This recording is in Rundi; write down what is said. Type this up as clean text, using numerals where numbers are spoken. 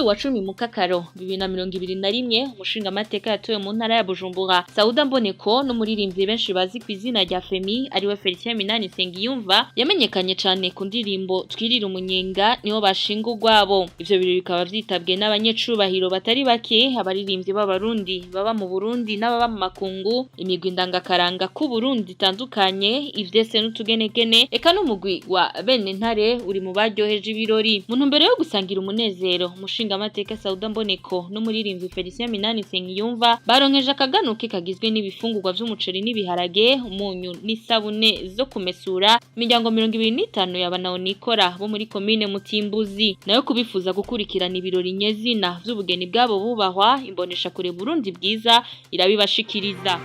wa 10 Mukakaro 2021, umushingamateka yatowe mu ntara ya Bujumbura Sauda Mboneko n'umuririmbyi benshi bazi ku izina rya Femi, ariwe Felicien Minani Nsengiyumva, yamenyekanye cane ku ndirimbo Twirira Umunyenga, niho bashinga urwabo. Ivyo birori bikaba vyitabwe n'abanyecubahiro batari bake, abaririmbyi b'Abarundi baba mu Burundi n'ababa mu makungu, imigwi ndangakaranga ku Burundi itandukanye, ivyese n'utugenegene, eka n'umugwi wa Bene Ntare uri mu baryoheje ibirori. Mu ntumbero yo gusangira umunezero, umushingamateka Sauda Mboneko n'umuririmbyi Felicien Minani Nsengiyumva baronkeje akaganuke kagizwe n'ibifungurwa vy'umuceri n'ibiharage, umunyu n'isabune zo kumesura imiryango 25 y'abanaonikora bo muri komine Mutimbuzi. Nayo kubifuza gukurikirana ibirori nyezina vy'ubugeni bwabo bubahwa, imbonesha kure Burundi Bwiza irabibashikiriza.